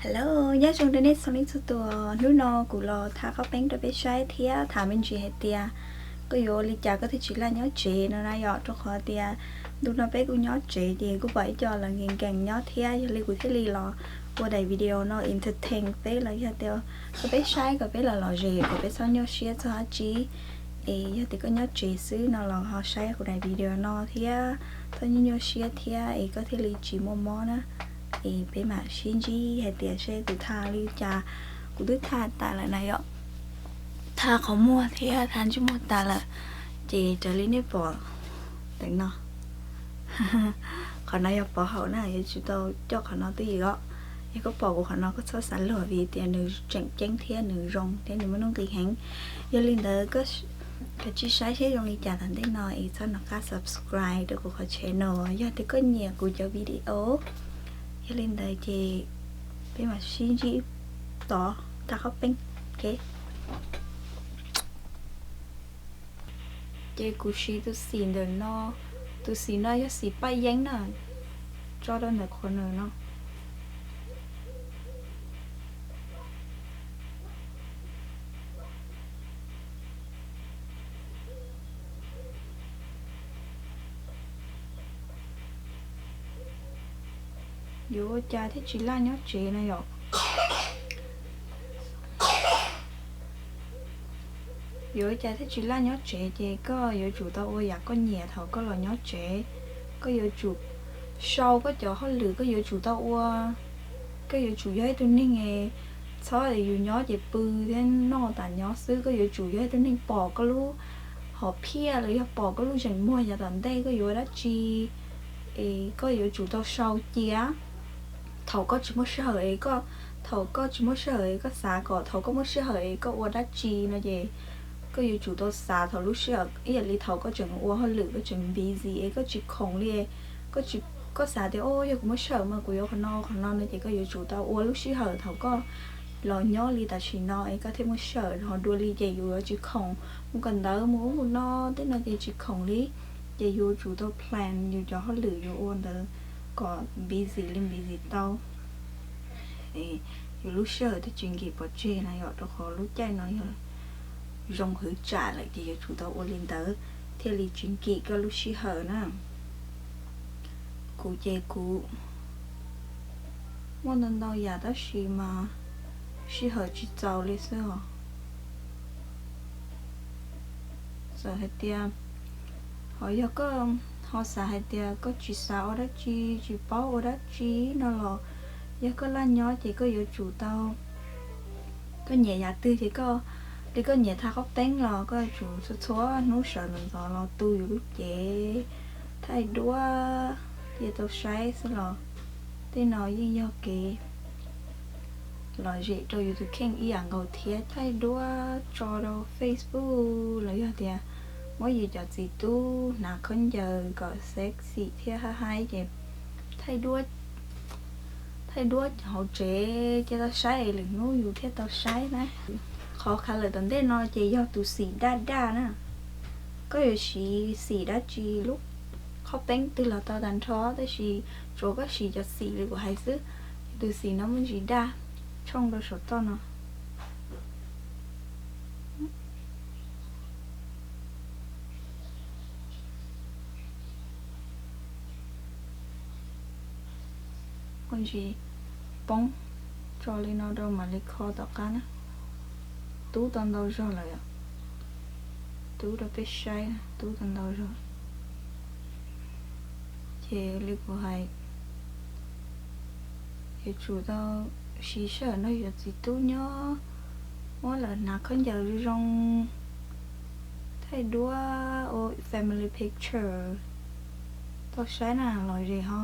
Hello, nyob zoo rau nej txhua leej txhua tus. Hnub no kuv los tha qhaub peeb rau peb saib thiab tham me ntsis hais tias koj yuav ua li cas koj thiaj tsis laj nyob tsev no na yom, rau qhov tias ntu no peb kuj nyob tsev ces kuj pom ib co lawv nkees nkees nyob thiab, yog li kuv thiaj li los ua daim video no entertain peb los yog tias rau peb saib kom peb los lom zem, kom peb txhob nyuaj siab txog dab tsi. Es yog tias koj nyob tsev xwb no los ho saib kuv daim video no thiab, txhob nyuaj nyuaj siab thiab es koj thiaj li tsis muaj mob na. Es peb mam sib ntsib hais tias seb kuv tha li cas. Kuv twb tha tas lawm na yom, tha qhov muag thiab tha ntsej muag tas lawm, ces raws li nej pom teev no, qhov no yog pov haum na, yuav tsum tau coj qhov no twj ywm os. Yog koj pom kuv qhov no koj txhob xav luag vim tias nws tseem ceeb thiab nws zoo thiab nws muaj nuj nqis heev. Yog li ntawd, kav tsij saib seb zoo li cas tom ntej no es txhob nco qab subscribe rau kuv qhov channel yog tias koj nyiam kuv cov video. Yog li ntawd ces peb mam sib ntsib tod tha qhaub peeb. Ces kuv siv tus xim ntawm no, tus xim no yog xim paj yeeb na, tso rau ntawm qhov nws no. Yuav ua cas thiaj tsis laj nyob tsev na yom? Yuav ua cas thiaj tsis laj nyob tsev ces koj yuav tsum tau ua yam koj nyiam thaum koj los nyob tsev. Koj yuav tsum sau koj cov hauj lwm, koj yuav tsum tau ua, koj yuav tsum yog ib tug neeg txhob yus nyob ces pw thiab noj tas nyob xwb. Koj yuav tsum yog ib tug neeg pom koj lub hom phiaj los yog pom koj lub zeem muag yav tom ntej koj yuav ua dab tsi, es koj yuav tsum tau sau cia. Thaum koj tsis muaj sij hawm es koj, thaum koj tsis muaj sij hawm es koj xav kom thaum koj muaj sij hawm es koj ua dab tsi no ces koj yuav tsum tau xav thaum lub sij hawm ib yam li thaum koj tseem ua hauj lwm koj tseem busy es koj tsis khoom li, koj tsis, koj xav tias o yog kuv muaj sij hawm mas kuv yuav qhov no qhov no no ces koj yuav tsum tau ua lub sij hawm thaum koj los nyob li tam sim no es koj thiaj muaj sij hawm. Ho dua li ces yus yuav tsis khoom, mus kawm ntawv mus ub mus no tej no ces tsis khoom li. Ces yus yuav tsum tau plan yus cov hauj lwm yus ua ntawd kom busy li busy tau. Yus lub sij hawm thiaj tsis nkim pov tseg na yom, rau qhov lub caij no yog zoo hwv tsam lawm ces yuav tsum tau ua li ntawd thiaj li tsis nkim koj lub sij hawm na. Kuv ces kuv muaj ntau ntau yam tab sis mas sij hawm tsis txaus li xwb os. Txawm hais tias, ho yog koj ho xav hais tias koj tsis xav ua dab tsi, tsis paub ua dab tsi no los, yog koj laj nyob ces koj yuav tsum tau, koj nyiam yam twg ces koj, li koj nyiam tha qhaub peeb los koj yuav tsum txhua txhua hnub sawv ntxov ntxov los tu yus lub cev, thaij duab, cia tau saib xwb los tej no yeej yog kev lom zem rau yus tus kheej ib yam nkaus thiab. Thaij duab tso rau Facebook los yog tias muab yus cov txiv tub hnav khaub ncaws kom sexy thiab hab haib ces thaij duab, thaij duab hauv tsev cia tau saib es lwm hnub yus thiaj tau saib na. Qhov khav lawm tom ntej no ces yog tus xim daj daj na. Koj yuav siv xim dab tsi, lub qhaub peeb twg los tau tag nrho, tab sis tsuav koj siv cov xim li kuv hais xwb. Tus xim no muaj ntsis daj, tshooj rau saum toj no. Muaj ntsis poob, tso li no rau mam li kho tom qab na. Tub tau ntau zog lawm, tub rau peb saib, tub tau ntau zog. Ces li kuv hais, yuav tsum tau siv sij hawm nrog yus txiv tub nyob, muab lawv hnav khaub ncaws zoo zoo, thaij duab ua family picture tau saib na lom zem ho.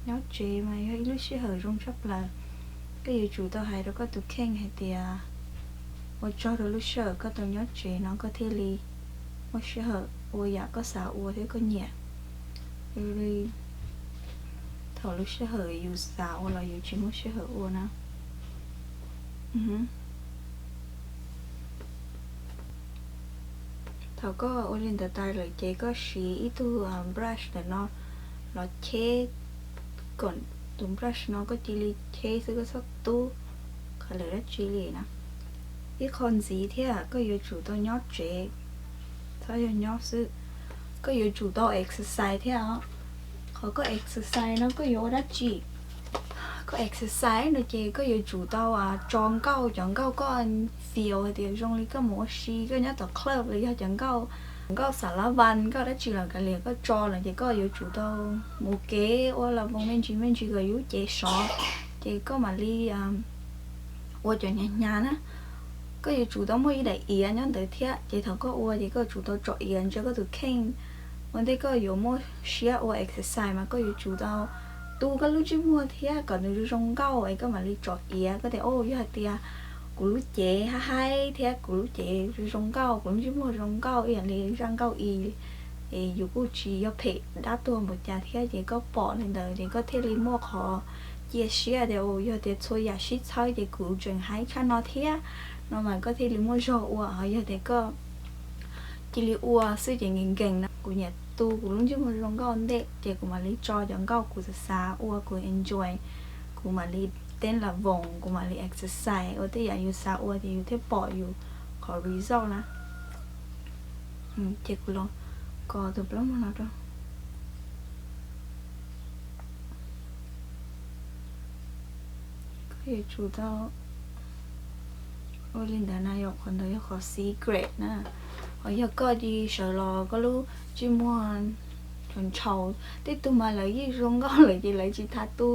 Nyob tsev mas yog ib lub sij hawm zoo tshaj plaws. Koj yuav tsum tau hais rau koj tus kheej hais tias ua tsaug rau lub sij hawm koj tau nyob tsev no koj thiaj li muaj sij hawm ua yam koj xav ua thiab koj nyiam. Yog li thaum lub sij hawm yus xav ua los yus tsis muaj sij hawm ua na. Thaum koj ua li ntawd tas lawm ces koj siv ib tug brush ntawm no los cheb kom Tus brush no koj cia li cheb xwb, koj txhob tub qhov lwm dab tsi li na. Ib qho ntxiv thiab, koj yuav tsum tau nyob tsev, txhob yog nyob xwb. Koj yuav tsum tau exercise thiab os. Qhov koj exercise no koj yuav ua dab tsi? Koj exercise no ces koj yuav tsum tau tso nkauj, cov nkauj koj feel hais tias zoo li koj mus ua si, koj nyob tom club los yog cov nkauj, nkauj xav lab vas, nkauj dab tsi los kav liam, koj tso lawm ces koj yuav tsum tau mus kev ua las voos me ntsis me ntsis kom yus lub cev sov, ces koj mam li ua cov hnyav hnyav na. Koj yuav tsum tau muaj ib daim iav nyob ntawd thiab, ces thaum koj ua ces koj yuav tsum tau tsom iav ntsia koj tus kheej. Ua ntej koj yuav muaj siab ua exercise mas koj yuav tsum tau tu koj lub ntsej muag thiab kom nws zoo zoo nkauj es koj mam li tsom iav. Koj tias, o, yog hais tias kuv lub cev haib haib thiab kuv lub cev zoo zoo nkauj, kuv lub ntsej muag zoo nkauj ib yam li zaj nkauj i, es yus kuj tsis yog phem dab tuag npaum cas thiab, ces koj pom li ntawd ces koj thiaj li muaj qhov cia siab tias, o, yog tias txhua yam sib txhawb ces kuv tseem haib tshaj no thiab no mas koj thiaj li muaj zog ua. Ho yog tias koj cia li ua xwb ces nkees nkees na, kuv nyiam tu kuv lub ntsej muag zoo nkauj ntej ces kuv mam li tso cov nkauj kuv xav xav ua, kuv enjoy, kuv mam li teeb las voos, kuv mam li exercise, ua tej yam yus xav ua ces yus thiaj pom yus qhov result na. Ces kuv los kos tus plaub muag no rau. Koj yuav tsum tau ua li ntawd na, yog qhov ntawd yog qhov secret na. Ho yog koj cia li sawv los koj lub ntsej muag ntshaus ntshaus, tej tug mas lawv yeej zoo nkauj lawm ces lawv tsis tas tu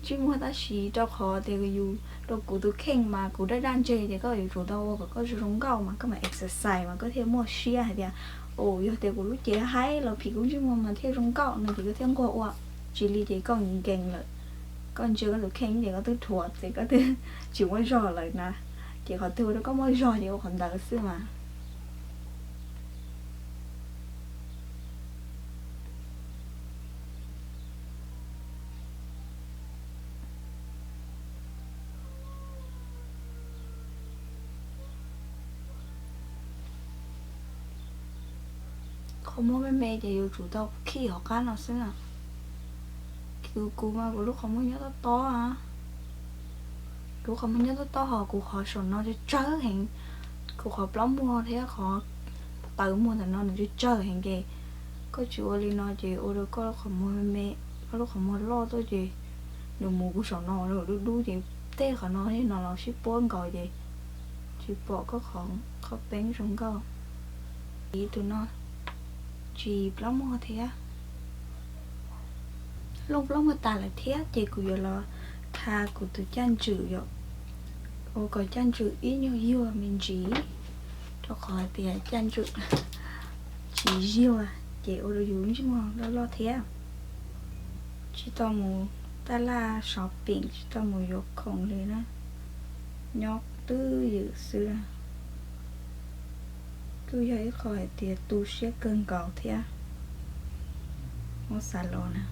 ntsej muag, tab sis rau qhov tias yus, rau kuv tus kheej mas kuv daj daj ntseg ces koj yuav tsum tau ua kom koj zoo zoo nkauj mas koj mam exercise mas koj thiaj muaj siab hais tias, o, yog tias kuv lub cev haib los phim kuv ntsej muag mas thiaj zoo nkauj no ces koj thiaj nquag ua. Tsis li ces koj nkees nkees lawm, koj ntsia koj tus kheej ces koj twb dhuav ces koj twb tsis muaj zog lawm na. Ces qhov twg ua rau koj muaj zog ces ua qhov ntawd xwb mas. Qhov muag me me ces yuav tsum tau khij hauv qab no xwb na. Kuv, kuv mas kuv lub qhov muag nyob tob tob, kuv qhov muag nyob tob tob ho kuv qhov saum no tsawg tsawg heev. Kuv qhov plaub muag thiab qhov taw muag ntawm no nws tsawg tsawg heev ces koj tsis ua li no ces ua rau koj qhov muag me me, koj lub qhov muag loj tuaj ces nws mus kuv saum no dub dub ces tej qhov no thiab no los sib puab nkaus ces tsis pom koj qhov qhov peeb zoo nkauj. Ib tus no tsis plaub muag thiab. Looj plaub muag tas lawm thiab ces kuv yuav los tha kuv tus caj ntswm yom, ua kom caj ntswm ib nyuag yuag me ntsis, rau qhov hais tias caj ntswm tsis yuag ces ua rau yus ntsej muag loj loj thiab. Tsis tau mus taj laj shopping, tsis tau mus yuav khoom li na, nyob twj ywm xwb. Kuj yog ib qho hais tias tu siab kawg nkaus thiab, muab xav los na.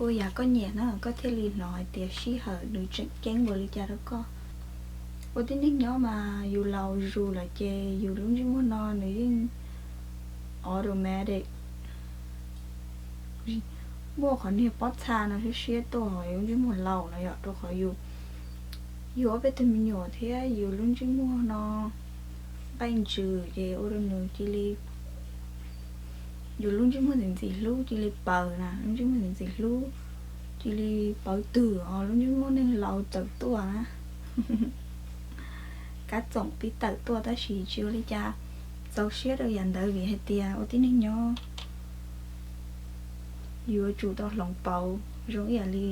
Ua yam koj nyiam na, koj thiaj li hnov hais tias sij hawm nws tseem ceeb npaum li cas rau koj. Ua tib neeg nyob mas yus laus zus lawm ces yus lub ntsej muag no nws yeej automatic muaj qhov niag pob txha no siab siab tuaj hauv yus lub ntsej muag laus no yom, rau qhov yus, yus ob peb tug me nyuam thiab yus lub ntsej muag no nqaij ntsws ces ua rau nws cia li, yus lub ntsej muag ntxim ntxim hlub cia li paws na, lub ntsej muag ntxim ntxim hlub cia li paws twg os, lub ntsej muag neeg laus tawm tuaj na. Kab txoom pib tawm tuaj tab sis tsis ua li cas, txaus siab rau yam ntawd vim hais tias ua tib neeg nyob yuav tsum tau hloov pauv zoo ib yam li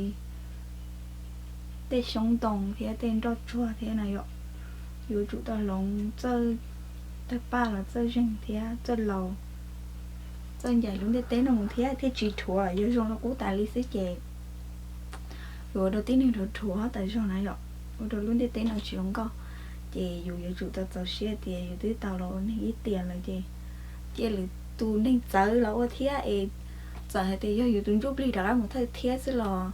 tej xyoob ntoo thiab tej nroj tsuag thiab na yom. Yuav tsum tau hloov txawj tawg paj los txawj zeeg thiab txawj laus, txawj ncaim lub ntiaj teb no mus thiab thiaj tsis dhuav. Yog zoo rau qub tas li xwb ces yuav ua rau tib neeg dhuav dhuav tas zog na yom, ua rau lub ntiaj teb no tsis zoo nkauj. Ces yus yuav tsum tau txaus siab tias yus twb tau los ua neeg ib tiam lawm ces cia lwm tus neeg txawv los ua thiab es txawm hais tias yog yus tus ntsuj plig rov qab mus thawj thiab xwb los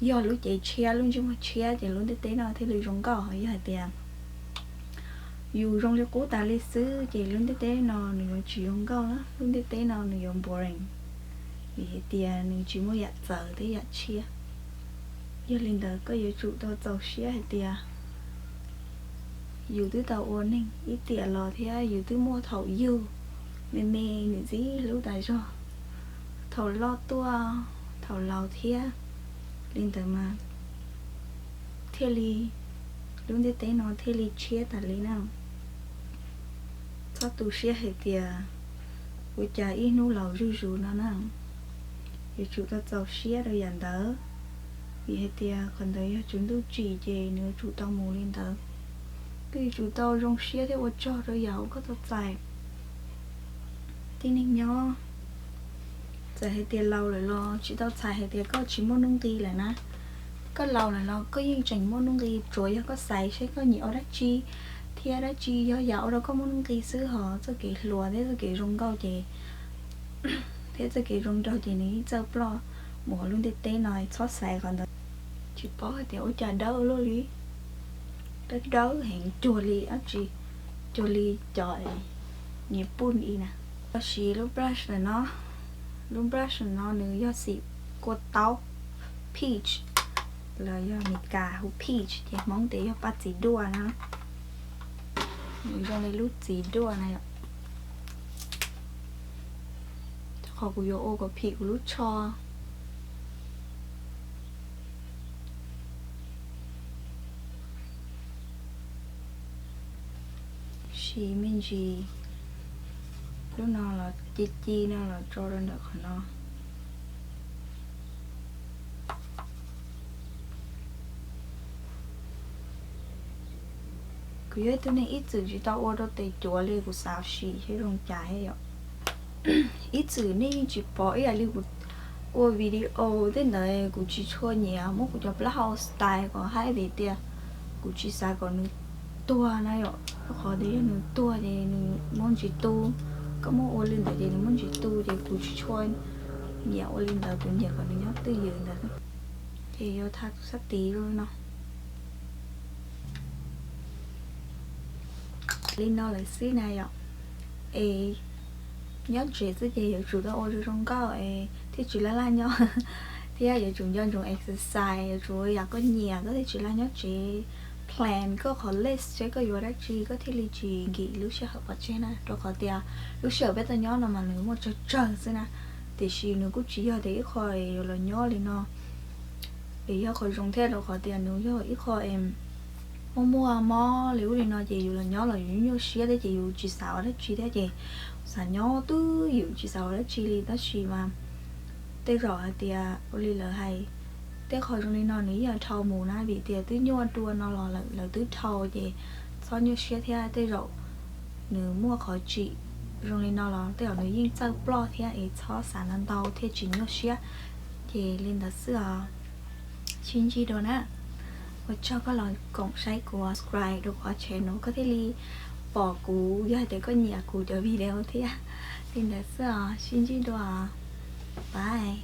yog lub cev tshiab lub ntsej muag tshiab ces lub ntiaj teb no thiaj li zoo nkauj. Yog hais tias Yus zoo li qub tas li xwb ces lub ntiaj teb no nws yuav tsis zoo nkauj na, lub ntiaj teb no nws yuav boring, vim hais tias nws tsis muaj yam txawv thiab yam tshiab. Yog li ntawd koj yuav tsum tau txaus siab hais tias yus twb tau ua neeg ib tiam los thiab yus twb muaj thaum yug me me ntxim ntxim hlub tas zog, thaum loj tuaj, thaum laus thiab. Li ntawd mas thiaj li, lub ntiaj teb no thiaj li tshiab tas li na. Txhob tu siab hais tias ua cas ib hnub laus zuj zus no na. Yuav tsum tau txaus siab rau yam ntawd, vim hais tias qhov ntawd yog tswv ntuj tsim ces nws yuav tsum tau mus li ntawd. Koj yuav tsum tau zoo siab thiab ua tsaug rau yam uas koj tau txais. Tib neeg nyob, txawm hais tias laus lawm los tsis tau txhais hais tias koj tsis muaj nuj nqis lawm na. Koj laus lawm los koj yeej tseem muaj nuj nqis, tsuas yog koj xaiv seb koj nyiam ua dab tsi thiab dab tsi yog yam ua rau koj muaj nuj nqis xwb. Ho txoj kev hluas thiab txoj kev zoo nkauj ces, thiab txoj kev zoo nraug ces nws yeej txawj ploj mus hauv lub ntiaj teb no, txhob xaiv qhov ntawd. Tsis paub hais tias ua cas dawb luaj li, dawb dawb heev, cuag li dab tsi, cuag li cov nyias puj i na. Koj siv lub brush ntawm no, lub brush ntawm no nws yog xim kua txob, peach, los yog Meskas hu peach ces Hmoob tias yog paj txiv duaj na. Nws zoo li lub txiv duaj na yom. Rau qhov kuv yuav ua kom phim kuv lub tsho. Siv me ntsis lub no los ci ci no los tso rau ntawm qhov no. Kuv yog ib tug neeg ib txwm tsis tau ua rau tes cuav li, kuv xav sim seb zoo cas thiab yom. Ib txwm nej yeej tsis pom ib yam li kuv ua video tej ntawd, kuv tsis tshua nyiam muab kuv cov plaub hau style kom haib vim tias kuv tsis xav kom nws tuag na yom. Rau qhov tias yog nws tuag ces nws muaj ntsis tu, koj muab ua li ntawd ces nws muaj ntsis tu ces kuv tsis tshua nyiam ua li ntawd, kuv nyiam kom nws nyob twj ywm ntawd. Ces yuav tha sab tid no. Li no lawm xwb na yom. Es nyob tsev xwb ces yuav tsum tau ua zoo zoo nkauj es thiaj tsis laj laj nyob, thiab yuav tsum nco ntsoov exercise, yuav tsum ua yam koj nyiam koj thiaj tsis laj nyob tsev. Plan koj qhov list seb koj yuav dab tsi koj thiaj li tsis nkim lub sij hawm pov tseg na, rau qhov tias lub sij hawm peb tau nyob no mas nws muaj tsawg tsawg xwb na. Tiam sis nws kuj tsis yog tias ib qho es yuav los nyob li no es yog qhov zoo thiab, rau qhov tias nws yog ib qho es muaj muaj mob li ub li no ces yus los nyob los yus nyuaj siab thiab ces yus tsis xav ua dab tsi thiab ces xav nyob twj ywm tsis xav ua dab tsi li. Tab sis mas tej zaum hais tias ua li lawv hais, tej qho zoo li no nws yeej dhau mus na, vim tias twb nyuaj dua no los lawv twb dhau ces txhob nyuaj siab thiab. Tej zaum nws muaj qhov tsim zoo li no los tej zaum nws yeej txawj ploj thiab es txhob xav ntau ntau thiaj tsis nyuaj siab. Ces li ntawd xwb os. Sib ntsib dua na. Ua tsaug koj los koom saib kuv, subscribe rau kuv channel koj thiaj li pom kuv yog tias koj nyiam kuv cov video thiab. Li ntawd xwb os, sib ntsib dua. Bye.